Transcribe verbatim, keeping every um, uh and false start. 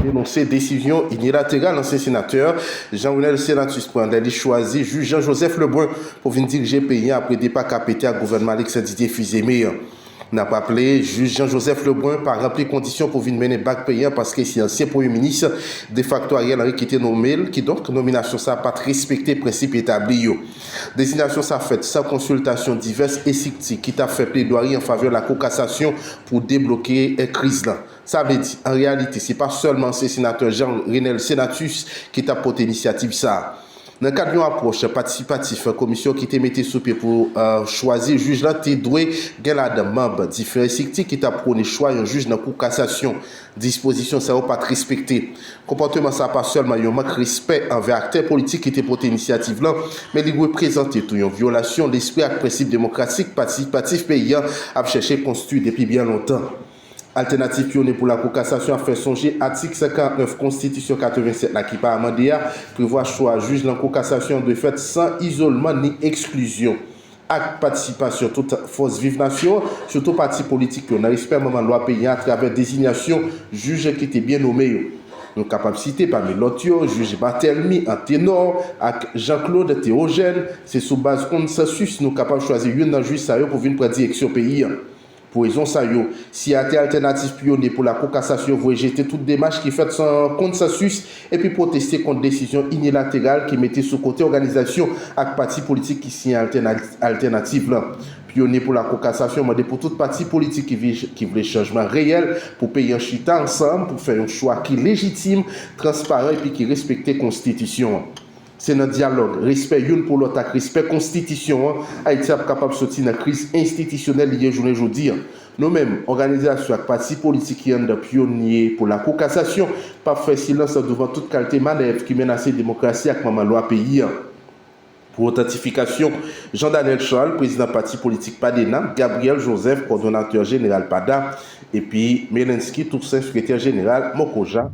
denonse desizyon inilateral ansyen senatè Jean Renel Senatus pran lè li chwazi jij Jean Joseph Lebrun pou vin dirije peyi a apre depa K P T ak gouvènman Alex Didier Fils-Aimé an. N ap raple, jij Jean Joseph Lebrun pa ranpli kondisyon pou vin mennen bak peyi a paske se ansyen premye minis defakto Ariel Henry ki te nonmen l, kidonk nominasyon sa a pa t respekte prensip etabli yo. Dezinyasyon sa a fèt san konsiltasyon divès estrikti ki t ap fè pledwari an favè Lakou Kasasyon pou debloke kriz la. Sa vle di, an reyalite, se pa sèlman ansyen senatè Jean Renel Senatus ki t ap pote inisyativ sa a. Nan kad yon apwòch patisipatif, komisyon ki te mete sou pye pou chwazi jij la te dwe gen ladan manm diferan estrikti ki t ap pwone chwa yon jij nan Kou Kasasyon. Dispozisyon sa yo pa t respekte. Konpòteman sa a pa sèlman yon mank respè anvè aktè politik ki te pote inisyativ lan, men li reprezante tou yon vyolasyon lespri ak prensip demokratik patisipatif peyi a ap chèche konstwi depi byen lontan. Altènativ Pyonye pou Lakou Kasasyon ap fè sonje atik san karant nèf Konstitisyon katrevennsèt la ki pa amande a prevwa chwa jij nan Kou Kasasyon an dwe fèt san izolman ni eksklizyon, ak patisipasyon tout fòs viv nasyon an, sitou pati politik yo, nan respè manman lwa peyi a atravè dezinyasyon jij ki te byen nonmen yo. Nou kapab site pami lòt yo, jij Barthélemy Anténor ak Jean Claude Théogène. Se sou baz konsansis nou kapab chwazi youn nan jij sa yo pou vin pran direksyon peyi a. Pou rezon sa yo, siyatè Altènativ Pyonye pou Lakou Kasasyon voye jete tout demach ki fèt san konsansis epi pwoteste kont desizyon inilateral ki mete sou kote òganizasyon ak pati politik ki siyen altènativ lan. Pyonye pou Lakou Kasasyon mande pou tout pati politik ki vle chanjman reyèl pou peyi an chita ansanm pou fè yon chwa ki lejitim, transparan epi ki respekte konstitisyon an. Se nan dyalòg, respè youn pou lòt ak respè konstitisyon an Ayiti ap kapab soti nan kriz enstitisyonèl li ye jounen jodi a. Nou menm, òganizasyon ak pati politik ki anndan Pyonye pou Lakou Kasasyon, p ap fè silans douvan tout kalte manèv ki menase demokrasi ak manman lwa peyi a. Pou otantifikasyon, Jean Danel Charles, prezidan pati politik Padena, Gabriel Joseph, kòdonatè jeneral Pada, epi Melensky Toussaint, sekretè jeneral Mokoja.